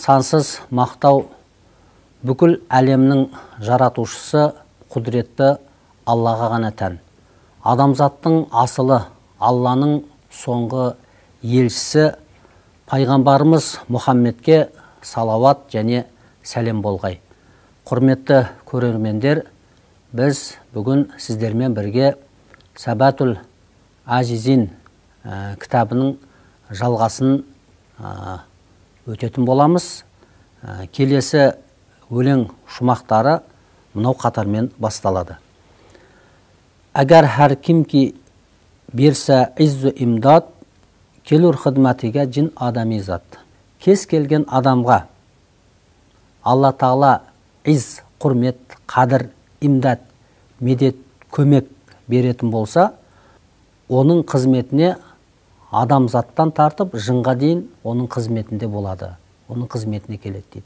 Сансыз мақтау бүкіл әлемнің жаратушысы құдіретті Аллаға ғана тән. Адамзаттың асылы, Алланың соңғы елшісі пайғамбарымыз Мұхаммедке салауат және сәлем болғай. Құрметті көрермендер, біз бүгін сіздермен бірге Сабатул Ажизин кітабының жалғасын өтетін боламыз. Келесі өлең шумақтары мынау қатармен басталады. Әгәр һәр кимки берсе иззу имдад, келур хидматиге жин адами зат. Кез келген адамға Алла Тағала из, құрмет, қадір, имдад, медет, көмек беретін болса, оның қызметіне адамзаттан тартып жынға дейін оның қызметінде болады, оның қызметіне келеді дейді.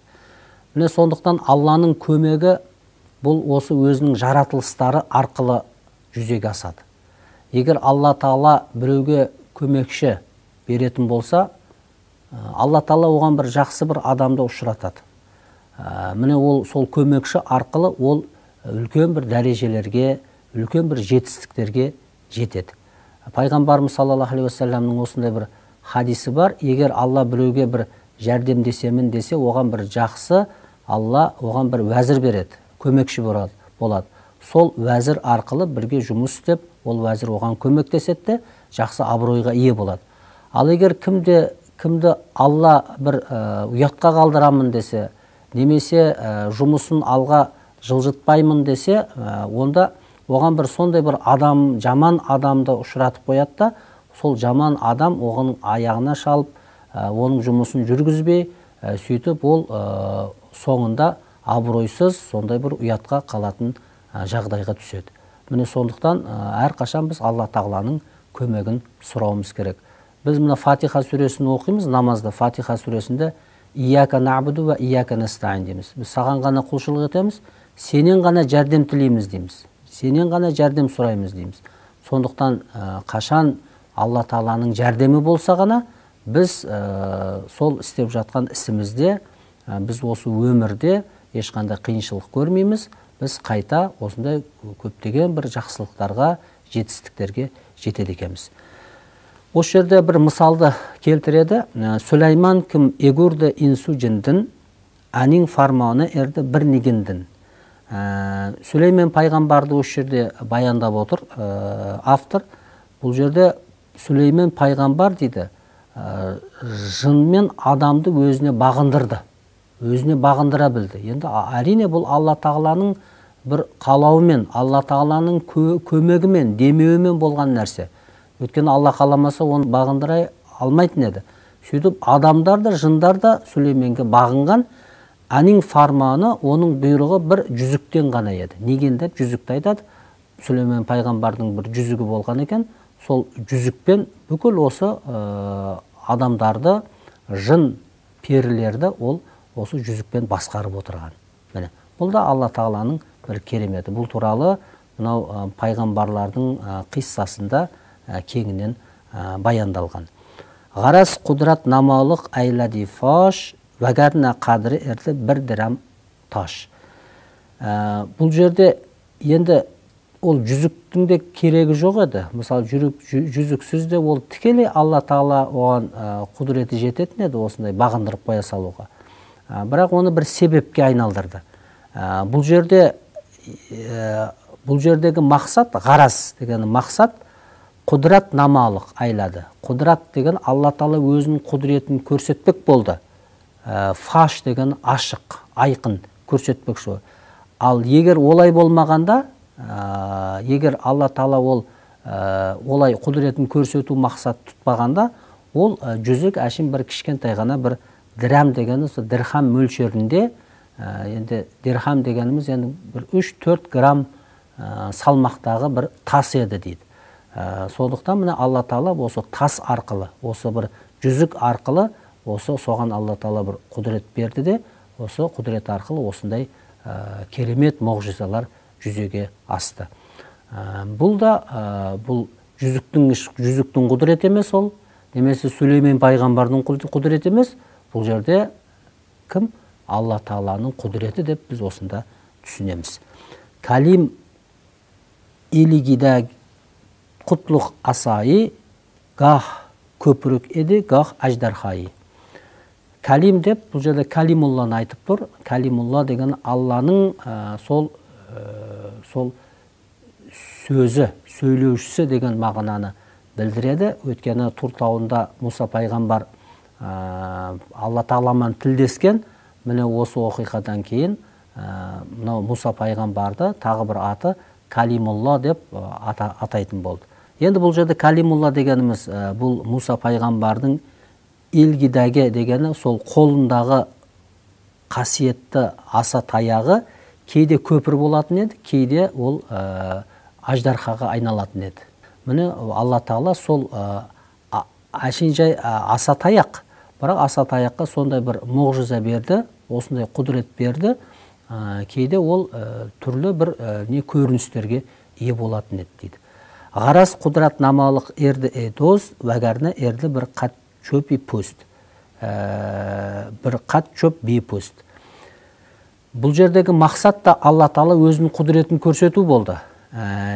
Міне, сондықтан Алланың көмегі бұл осы өзінің жаратылыстары арқылы жүзеге асады. Егер Алла Тағала біреуге көмекші беретін болса, Алла Тағала оған бір жақсы бір адамды ұшыратады. Міне, ол сол көмекші арқылы ол үлкен бір дәрежелерге, үлкен бір жетістіктерге жетеді. Пайғамбарымыз саллаллаху алейхи уассаламның осындай бір хадисі бар. Егер Алла біреуге бір жәрдемдесемін десе, оған бір жақсы, Алла оған бір уәзір береді, көмекші болады. Сол уәзір арқылы бірге жұмыс істеп, ол уәзір оған көмектеседі де, жақсы абыройға ие болады. Ал егер кімді Алла бір ұятқа қалдырамын десе, немесе жұмысын алға жылжытпаймын десе, онда оған бір сондай бір адам, жаман адамды ұшыратып қояды да, сол жаман адам оған аяғына шалып, оның жұмысын жүргізбей, сөйтіп ол соңында абыройсыз сондай бір ұятқа қалатын жағдайға түседі. Міне, сондықтан әрқашан біз Алла Тағаланың көмегін сұрауымыз керек. Біз мына Фатиха сүресін оқимыз намазда. Фатиха сүресінде «Ияка набуду ва ияка настаин» дейміз. Біз саған ғана құлшылық етеміз, сенен ғана жәрдем тілейміз дейміз. Сенен ғана жәрдем сұраймыз дейміз. Сондықтан қашан Алла Тағаланың жәрдемі болса ғана біз сол істеп жатқан ісімізде, біз осы өмірде ешқандай қиыншылық көрмейміз. Біз қайта осындай көптеген бір жақсылықтарға, жетістіктерге жетеді екенбіз. Осы жерде бір мысалды келтіреді. Сүлейман кім егурді инсу жіндін, әнің фарманы ерді бір нигіндін. Сүлеймен пайғамбарды осы жерде баяндап отыр автор. Бұл жерде Сүлеймен пайғамбар дейді, жын мен адамды өзіне бағындырды. Өзіне бағындыра білді. Енді әрине бұл Алла Тағаланың бір қалауымен, Алла Тағаланың көмегімен, демеуімен болған нәрсе. Өйткені Алла қаламаса оны бағындыра алмайтын еді. Сөйтіп адамдар да, жындар да Сүлейменге бағынған. Әнің фарманы, оның бұйрығы бір жүзіктен ғана еді. Неген деп жүзікті айтады. Сүлеймен пайғамбардың бір жүзігі болған екен. Сол жүзікпен бүкіл осы адамдарды, жын перілерді ол осы жүзікпен басқарып отырған. Міне, бұл да Алла Тағаланың бір кереметі. Бұл туралы мынау пайғамбарлардың қиссасында кеңінен баяндалған. Ғараз құдырат намалық айлади фаш, вәгәрна қадірі ерді бір дирам таш. Бұл жерде енді ол жүзіктің де керегі жоқ еді. Мысалы, жүзіксіз де ол тікелей Алла Тағала оған құдіреті жететін еді осындай бағындырып қоя салуға. Бірақ оны бір себепке айналдырды. Бұл жерде, бұл жердегі мақсат, ғараз деген мақсат, құдірат намалық айлады. Құдірат деген Алла Тағала өзінің құдіретін көрсетпек болды. Фаш деген ашық, айқын көрсетпекші. Ал егер олай болмағанда, егер Алла Тағала ол олай құдіретін көрсету мақсат тұтпағанда, ол жүзік әшейін бір кішкентай ғана бір дирам дегені, сол дирхам мөлшерінде, енді дирхам дегеніміз енді бір 3-4 грамм салмақтағы бір тас еді дейді. Сондықтан міне Алла Тағала осы тас арқылы, осы бір жүзік арқылы, осы соған Алла Тағала бір құдірет берді де, осы құдірет арқылы осындай керемет мұғжизалар жүзеге асты. Бұл да бұл жүзіктің құдіреті емес ол, немесе Сүлеймен пайғамбардың құдіреті емес, бұл жерде кім? Алла Тағаланың құдіреті деп біз осында түсінеміз. Калим илигида құтлық асайы гах көпірік еді, гах аждархайы. Калим деп бұл жерде Калимулланы айтып тұр. Калимулла деген Алланың сол сөзі, сөйлеушісі деген мағынаны білдіреді. Өйткені Тур тауында Мұса пайғамбар Алла Тағаламен тілдескен. Міне осы оқиғадан кейін мынау Мұса пайғамбарды тағы бір аты Калимулла деп атайтын болды. Енді бұл жерде Калимулла дегеніміз бұл Мұса пайғамбардың илгидаге дегені сол қолындағы қасиетті аса таяғы кейде көпір болатын еді, кейде ол аждархаға айналатын еді. Міне Алла Тағала сол әшейін жай аса таяқ, бірақ аса таяққа сондай бір мұғжиза берді, осындай құдірет берді. Кейде ол түрлі бір не көріністерге ие болатын еді дейді. Ғарас құдірат намалық ерді эдоз, вәгәріне ерді бір қат чөпи пөст, бір қат чөп би пөст. Бұл жердегі мақсат та Алла Тағала өзінің құдіретін көрсету болды.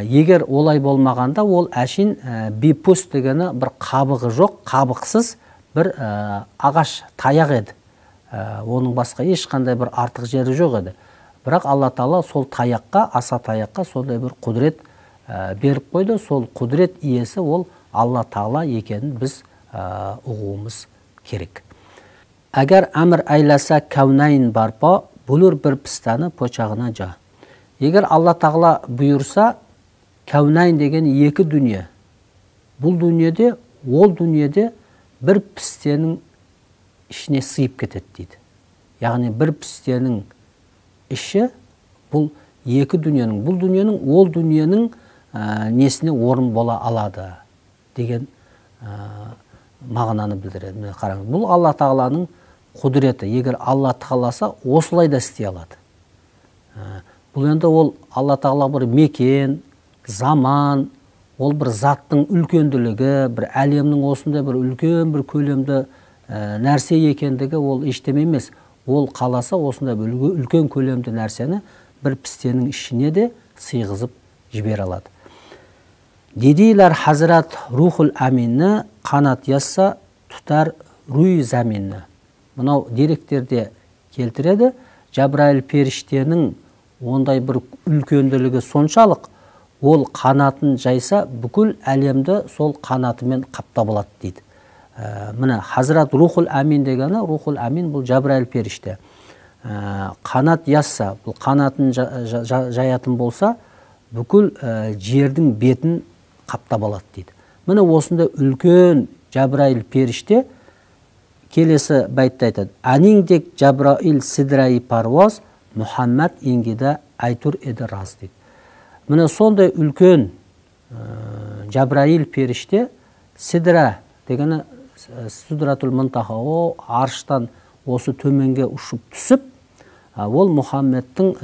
Егер олай болмағанда, ол әшейін бипөст дегені бір қабығы жоқ, қабықсыз бір ағаш таяқ еді. Оның басқа ешқандай бір артық жері жоқ еді. Бірақ Алла Тағала сол таяққа, аса таяққа сондай бір құдірет беріп қойды. Сол құдірет иесі ол Алла Тағала екенін біз ұғуымыз керек. Әгер әмір айласа кәунайын барпа, бұлыр бір пістаны пошағына жа. Егер Алла Тағала бұйырса, кәунайын деген екі дүние. Бұл дүниеде, ол дүниеде бір пістенің ішіне сыйып кетеді дейді. Яғни бір пістенің іші бұл екі дүниенің, бұл дүниенің, ол дүниенің несіне орын бола алады деген мағынаны білдіреді. Міне қараңыз, бұл Алла Тағаланың құдіреті. Егер Алла қаласа, осылай да істей алады. Бұл енді ол Алла Тағала бір мекен, заман, ол бір заттың үлкенділігі, бір әлемнің осындай бір үлкен бір көлемді нәрсе екендігі ол ештеме емес. Ол қаласа осындай бір үлкен көлемді нәрсені бір пістенің ішіне де сыйғызып жібере алады. Дедилер Хазрат Рухул Аминні қанат язса тұтар руй заминні. Мынау деректерде келтіреді. Жабраил періштенің ондай бір үлкенділігі соншалық, ол қанатын жайса бүкіл әлемді сол қанатымен қаптап алады дейді. Міне Хазрат Рухул Амин дегені, Рухул Амин бұл Жабраил періште. Қанат язса, бұл қанатын жаятын болса, бүкіл жердің бетін қаптап алады дейді. Міне осындай үлкен Жабраил періште келесі байтта айтады. Әниңдек Жабраил сидрайы парваз, Мұхаммад ингида айтур еді раз дейді. Міне сондай үлкен Жабраил періште сидра дегені Сидратул Мунтаха, о арштан осы төменге ұшып түсіп, ол Мұхаммедтің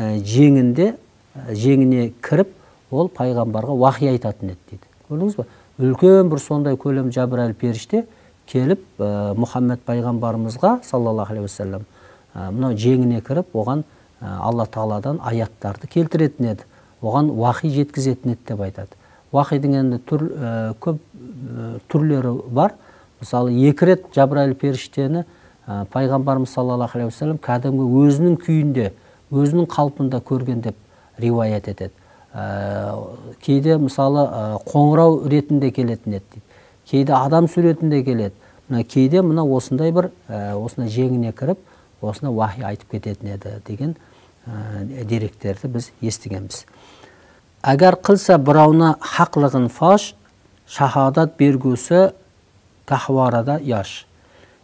жеңіне кіріп, ол пайғамбарға уахи айтатын еді дейді. Көрдіңіз ба? Үлкен бір сондай көлем Жабраил періште келіп Мұхаммед пайғамбарымызға саллаллаху алейхи уассалам мынау жеңіне кіріп, оған Алла Тағаладан аяттарды келтіретін еді, оған уахи жеткізетін еді деп айтады. Уахидің енді көп түрлері бар. Мысалы, екі рет Жабраил періштені пайғамбарымыз саллаллаху алейхи уассалам кәдімгі өзінің күйінде, өзінің қалпында көрген деп риуаят етеді. Кейде мысалы қоңырау ретінде келетін еді дейді. Кейде адам суретінде келеді. Мына кейде мына осындай бір осындай жеңіне кіріп, осындай уахи айтып кететін еді деген деректерді біз естігенбіз. Әгер қылса бұрауына хақлығын фаш, шахадат бергүсі кахварада яш.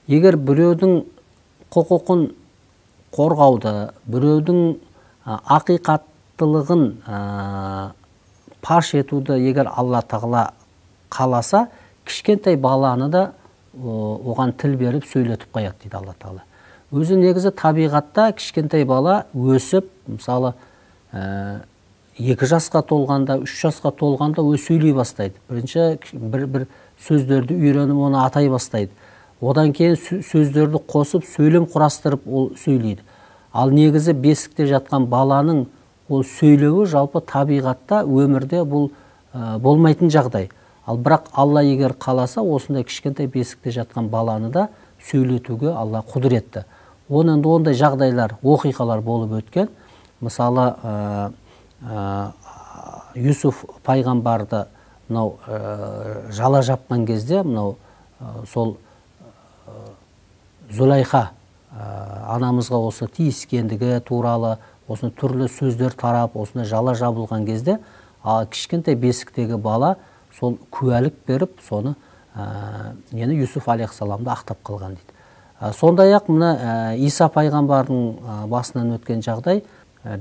Егер біреудің құқықын қорғауды, біреудің ақиқаттылығын паш етуді егер Алла Тағала қаласа, кішкентай баланы да оған тіл беріп сөйлетіп қояды дейді Алла Тағала. Өзі негізі табиғатта кішкентай бала өсіп, мысалы, 2 жасқа толғанда, 3 жасқа толғанда өзі сөйлей бастайды. Бірінші бір сөздерді үйреніп, оны атай бастайды. Одан кейін сөздерді қосып, сөйлем құрастырып ол сөйлейді. Ал негізі бесікте жатқан баланың ол сөйлеуі жалпы табиғатта, өмірде бұл болмайтын жағдай. Ал бірақ Алла егер қаласа, осындай кішкентай бесікте жатқан баланы да сөйлетуге Алла құдіретті. Оның ондай жағдайлар, оқиғалар болып өткен. Мысалы, Юсуф пайғамбарды мынау жала жапқан кезде, мынау сол Зулайха анамызға осы тиіскендігі туралы осыны түрлі сөздер тарап, осыны жала жабылған кезде, кішкентай бесіктегі бала сол куәлік беріп, соны нені Юсуф алейхиссаламды ақтап қалған дейді. Сондай-ақ мына Иса пайғамбардың басынан өткен жағдай,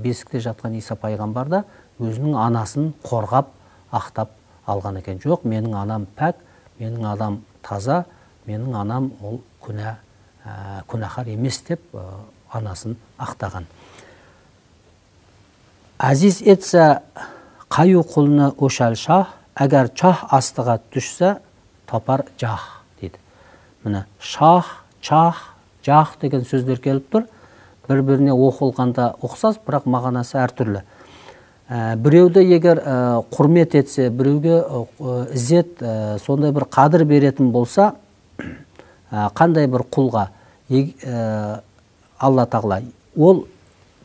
бесікте жатқан Иса пайғамбар да өзінің анасын қорғап, ақтап алған екен. Жоқ, менің анам пәк, менің анам таза, менің анам ол күнәһар емес деп анасын ақтаған. Әзиз етсе қаю құлны ошал шах, әгәр чах астыға түссе тапар жах дейді. Міне шах, чах, жах деген сөздер келіп тұр. Бір-біріне оқылғанда ұқсас, бірақ мағынасы әртүрлі. Біреуді егер құрмет етсе, біреуге ізет, сондай бір қадір беретін болса, қандай бір құлға Алла тағала, ол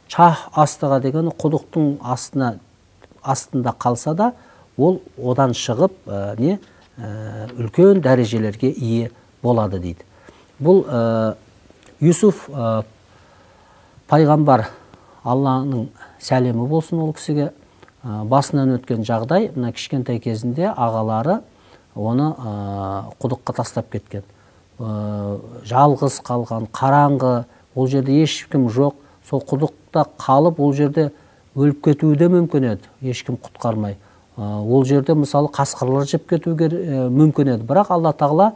чах астыға деген құдықтың астында қалса да, ол одан шығып үлкен дәрежелерге ие болады дейді. Бұл Юсуф пайғамбар, Алланың сәлемі болсын ол кісіге, басынан өткен жағдай, мына кішкентай кезінде ағалары оны құдыққа тастап кеткен. Жалғыз қалған, қараңғы, ол жерде ешкім жоқ, сол құдықта қалып, ол жерде өліп кетуі де мүмкін еді, ешкім құтқармай. Ол жерде мысалы қасқырлар жеп кетуге мүмкін еді, бірақ Алла тағала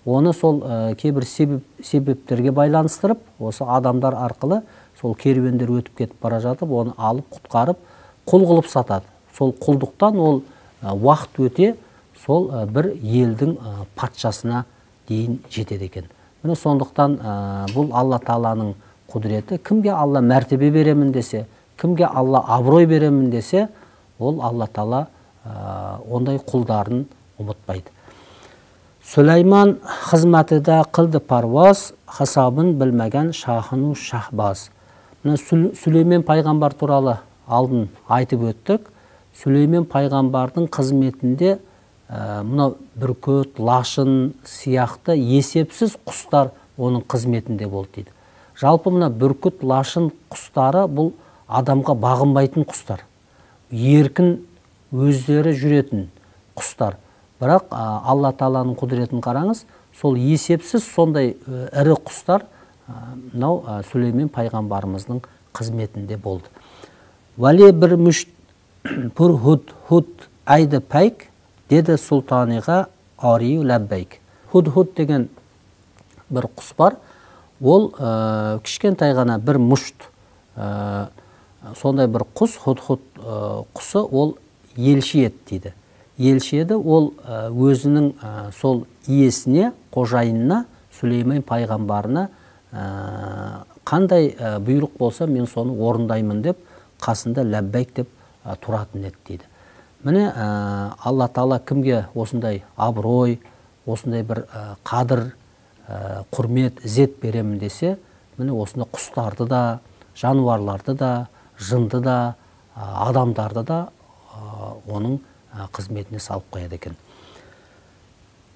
оны сол кейбір себептерге байланыстырып, осы адамдар арқылы сол керуендер өтіп кетіп бара жатып, оны алып, құтқарып, құл қылып сатады. Сол құлдықтан ол уақыт өте сол бір елдің патшасына дейін жетеді екен. Міне сондықтан бұл Алла тағаланың құдіреті. Кімге Алла мәртебе беремін десе, кімге Алла абырой беремін десе, ол Алла тағала ондай құлдарын ұмытпайды. Сүлейман қызметіде қылды парваз, хисабын білмеген шахыну шахбаз. Мына Сүлеймен пайғамбар туралы алдын айтып өттік. Сүлеймен пайғамбардың қызметінде мына бүркіт, лашын сияқты есепсіз құстар оның қызметінде болды дейді. Жалпы мына бүркіт, лашын құстары бұл адамға бағынбайтын құстар. Еркін өздері жүретін құстар. Бірақ Алла тағаланың құдіретін қараңыз, сол есепсіз сондай ірі құстар мынау Сүлеймен пайғамбарымыздың қызметінде болды. Вали бір мүшт пұр худ худ айды пәйк деді сұлтаниға арию ләббәйк. Худ худ деген бір құс бар. Ол кішкентай ғана бір мұшт, сондай бір құс, худ худ құсы, ол елші еді дейді. Елші еді, ол өзінің сол иесіне, қожайынына, Сүлеймен пайғамбарына қандай бұйрық болса мен соны орындаймын деп қасында ләббәйк деп тұратын еді дейді. Міне Алла тағала кімге осындай абырой, осындай бір қадір, құрмет, ізет беремін десе, міне осындай құстарды да, жануарларды да, жынды да, адамдарды да оның қызметіне салып қояды екен.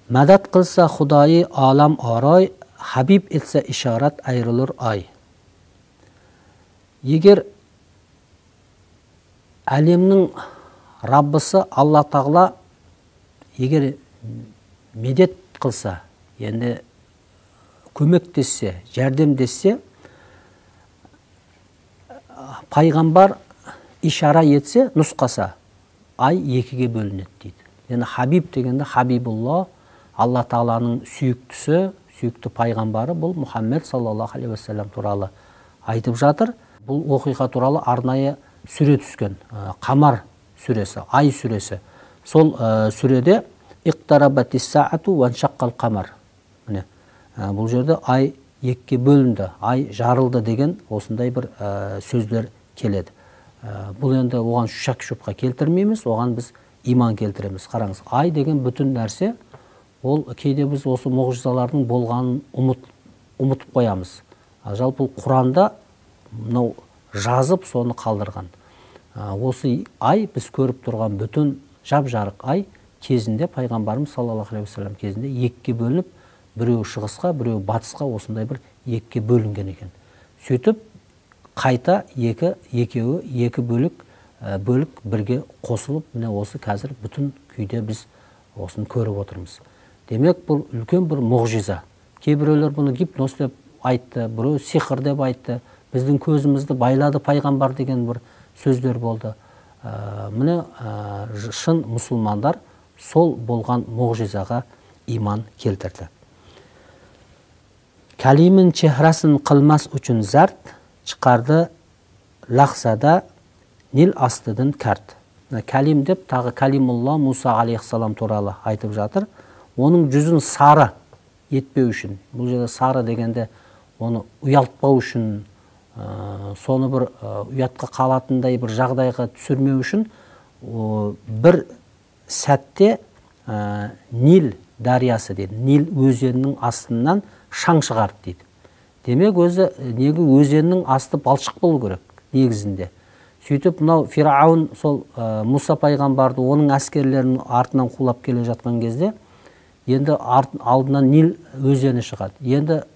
Мәдат қылса Құдайы алам арай, Хабиб етсе ишарат айрылыр ай. Егер әлемнің Раббысы Алла тағала егер медет қылса, енді көмектессе, жәрдемдессе, пайғамбар ишара етсе, нұсқаса, ай екіге бөлінеді дейді. Енді Хабиб дегенде Хабибулла, Алла тағаланың сүйіктісі, сүйікті пайғамбары бұл Мұхаммед саллаллаху алейхи уассалам туралы айтып жатыр. Бұл оқиға туралы арнайы сүре түскен, Қамар сүресі, Ай сүресі. Сол сүреде Иқтарабатис саату уаншаққал қамар. Міне, Бұл жерде ай екіге бөлінді, ай жарылды деген осындай бір сөздер келеді. Бұл енді оған шак шубха келтірмейміз, оған біз иман келтіреміз. Қараңыз, ай деген бүтін нәрсе, ол кейде біз осы мұғжизалардың болғанын ұмытып қоямыз. Жалпы Құранда мынау жазып соны қалдырған. Осы ай біз көріп тұрған бүтін жап-жарық ай кезінде пайғамбарымыз саллаллаху алейхи уассалам кезінде екіге бөлініп, біреуі шығысқа, біреуі батысқа осындай бір екіге бөлінген екен. Сөйтіп қайта екеуі екі бөлік бірге қосылып, міне осы қазір бүтін күйде біз осыны көріп отырмыз. Демек, бұл үлкен бір мұғжиза. Кейбіреулер бұны гипноз деп айтты, біреу сиқыр деп айтты, біздің көзімізді байлады пайғамбар деген бір сөздер болды. Міне шын мұсылмандар сол болған мұғжизаға иман келтірді. Калимин чехрасын қылмас үшін зарт, чықарды лақсада Нил астыдын кәрт. Калим деп тағы Калимулла Муса алейхиссалам туралы айтып жатыр. Оның жүзін сары етпеу үшін, бұл жерде сары дегенде оны ұялтпау үшін, соны бір ұятқа қалатындай бір жағдайға түсірмеу үшін бір сәтте Нил дариясы дейді, Нил өзенінің астынан шаң шығарды дейді. Демек, өзі неге өзеннің асты балшық болу керек негізінде. Сөйтіп мынау Фирауын сол Муса пайғамбарды оның әскерлерінің артынан қулап келе жатқан кезде енді алдынан Нил өзені шығады. Енді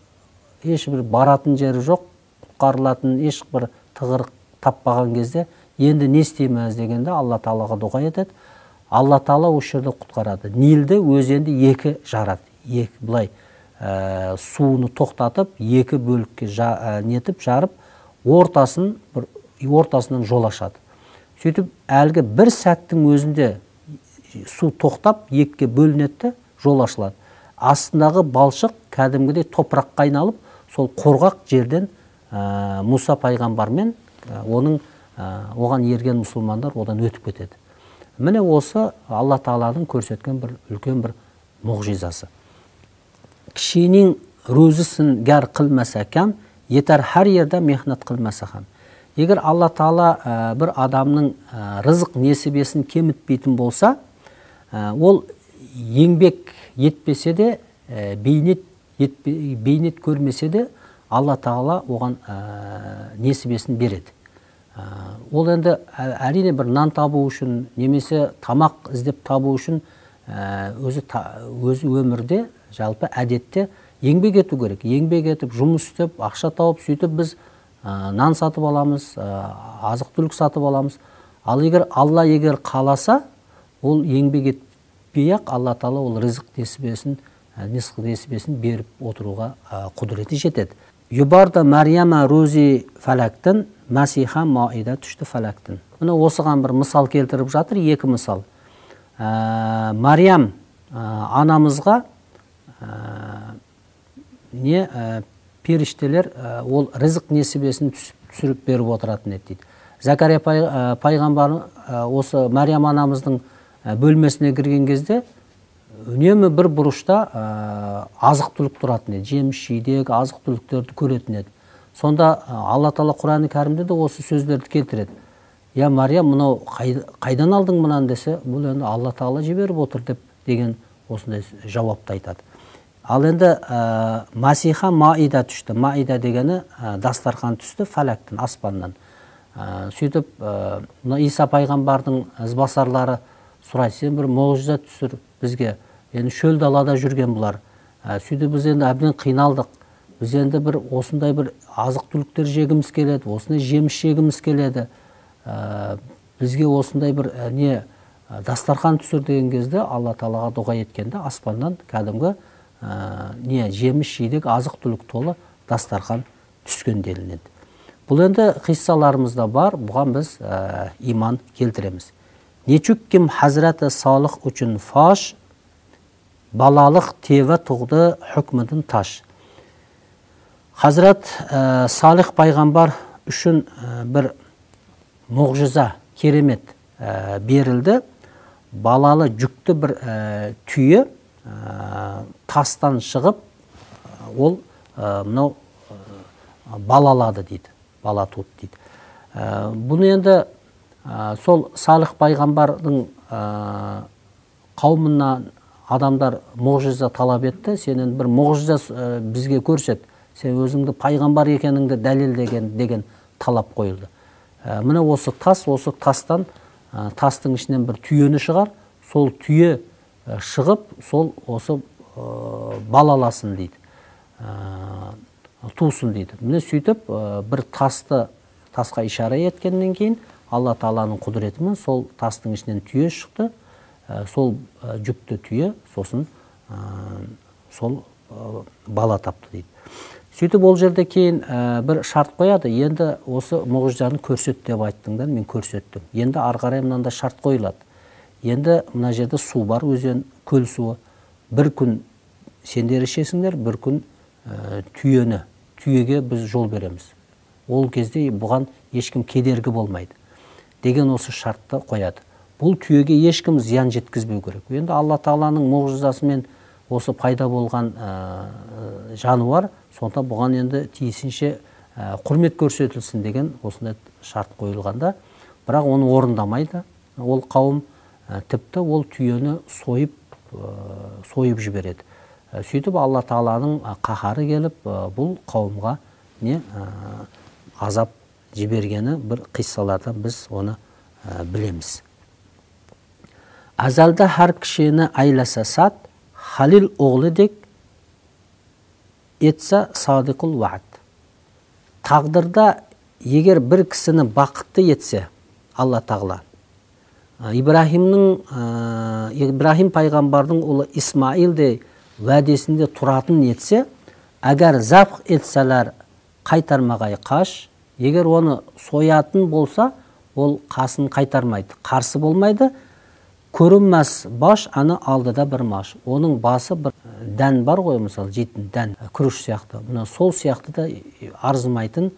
ешбір баратын жері жоқ, құтқарылатын ешбір тығырық таппаған кезде енді не істейміз дегенде Алла Тағалаға дұға етеді. Алла Тағала осы жерде құтқарады. Нилді, өзенді екі жарады. Екі былай суыны тоқтатып, екі бөлікке нетіп жарып, ортасын бір ортасынан жол ашады. Сөйтіп әлгі бір сәттің өзінде су тоқтап, екіге бөлінеді, жол ашылады. Астындағы балшық кәдімгідей топыраққа айналып, сол қорғақ жерден Муса пайғамбар мен оның оған ерген мұсылмандар одан өтіп кетеді. Міне осы Алла Тағаланың көрсеткен бір үлкен бір мұғжизасы. Кішінің рузысын гәр қылмаса кәм, етер әр жерде мехнат қылмаса хам. Егер Алла Тағала бір адамның рызық несібесін кемітпейтін болса, ол еңбек етпесе де, бейнет көрмесе де, Алла Тағала оған несібесін береді. Ол енді әрине бір нан табу үшін, немесе тамақ іздеп табу үшін өзі өмірде жалпы әдетте еңбек ету керек. Еңбек етіп, жұмыс істеп, ақша тауып, сөйтіп біз нан сатып аламыз, азық-түлік сатып аламыз. Ал егер Алла егер қаласа, ол еңбек етпей-ақ Алла Тағала ол ризық несібесін, несіб несібесін беріп отыруға құдіреті жетеді. Юбарда Марьяма рузи фалактын, Масиха маида түсті фалактын. Міне осыған бір мысал келтіріп жатыр, екі мысал. Мариям анамызға не періштелер ол ризық несібесін түсіріп беріп отыратын еді дейді. Закария пайғамбар осы Мариям анамыздың бөлмесіне кірген кезде үнемі бір бұрышта азық-түлік тұратын еді, жеміс жидек, азық-түліктерді көретін еді. Сонда Алла Тағала Құран-ы Кәрімде де осы сөздерді келтіреді. Я Мариям, мынау қайдан алдың мынаны десе, бұл енді Алла Тағала жіберіп отыр деп деген осындай жауапты айтады. Ал енді Масиха маида түсті. Маида дегені дастархан түсті фалактың, аспаннан. Сөйтіп мына Иса пайғамбардың ізбасарлары сұрайды, сен бір мұғжиза түсір бізге. Енді шөл далада жүрген бұлар. Сөйтіп біз енді әбден қиналдық. Біз енді бір осындай бір азық-түліктер жегіміз келеді, осындай жеміс жегіміз келеді. Бізге осындай бір не дастархан түсір деген кезде Алла Тағалаға дұға еткенде аспаннан кәдімгі не жеміс жидек, азық-түлік толы дастархан түскен делінеді. Бұл енді қиссаларымызда бар, бұған біз иман келтіреміз. Нечүк ким Хазраты Салих үшін фаш, балалық тева туғды хүкмідін таш. Хазрат Салих пайғамбар үшін бір мұғжиза, керемет берілді. Балалы жүкті бір түйе тастан шығып, Ол мынау балалады дейді, бала туды дейді. Бұны енді сол Салих пайғамбардың қауымынан адамдар мұғжиза талап етті. Сен енді бір мұғжиза бізге көрсет, сен өзіңді пайғамбар екеніңді дәлелдеген деген талап қойылды. Міне осы тас, осы тастан, тастың ішінен бір түйені шығар, сол түйе шығып, сол осы балаласын дейді, тусын дейді. Міне сөйтіп бір тасты, тасқа ишара еткеннен кейін Алла Тағаланың құдіретімен сол тастың ішінен түйе шықты, сол жүкті түйе сосын сол бала тапты дейді. Сөйтіп ол жерде кейін бір шарт қояды. Енді осы мұғжизаны көрсет деп айттыңдар, мен көрсеттім. Енді ары қарай мынандай шарт қойылады. Енді мына жерде су бар, өзен, көл суы. Бір күн сендер ішесіңдер, бір күн түйені, түйеге біз жол береміз. Ол кезде бұған ешкім кедергі болмайды деген осы шартты қояды. Бұл түйеге ешкім зиян жеткізбеу керек. Енді Алла Тағаланың мұғжизасымен осы пайда болған жануар, сонда бұған енді тиісінше құрмет көрсетілсін деген осындай шарт қойылғанда, бірақ оны орындамайды ол қауым, тіпті ол түйені сойып жібереді. Сөйтіп Алла Тағаланың қаһары келіп, бұл қауымға не азап жібергені бір қиссалардан біз оны білеміз. Азалда har kishini aylasa sat, Halil o'g'lidek etsa sodiqul va'd. Taqdirda егер бір кісіні бақытты етсе, Алла Тағала, Ибраһимнің, Ибраһим пайғамбардың ұлы Исмаилдей уәдесінде тұратын етсе, әгәр забх етселер қайтармағай қаш, егер оны соятын болса, ол қасын қайтармайды, қарсы болмайды. Көрінмес баш, аны алдыда бір маш. Оның басы бір дән бар ғой, мысалы, жейтін дән, күріш сияқты. Мына сол сияқты да арзымайтын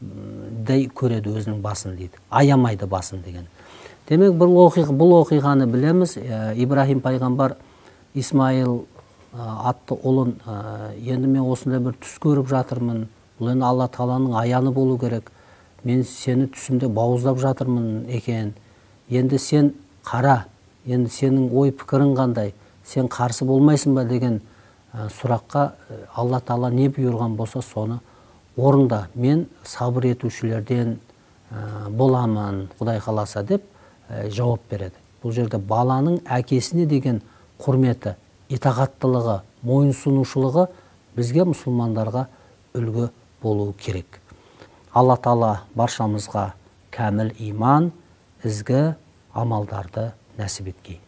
дәй көреді өзінің басын дейді. Аямайды басын деген. Демек, бұл оқиғаны білеміз. Ибраһим пайғамбар Исмаил атты ұлын, енді мен осындай бір түс көріп жатырмын. Бұл енді Алла Тағаланың аяны болу керек. Мен сені түсімде бауыздап жатырмын екен. Енді сен қара, енді сенің ой пікірің қандай, сен қарсы болмайсың ба деген сұраққа Алла Тағала не бұйырған болса соны орында, мен сабыр етушілерден боламын, Құдай қаласа деп жауап береді. Бұл жерде баланың әкесіне деген құрметі, итағаттылығы, мойынсұнушылығы бізге, мұсылмандарға үлгі болу керек. Алла Тағала баршамызға кәміл иман, ізгі амалдарды нәсіп еткей.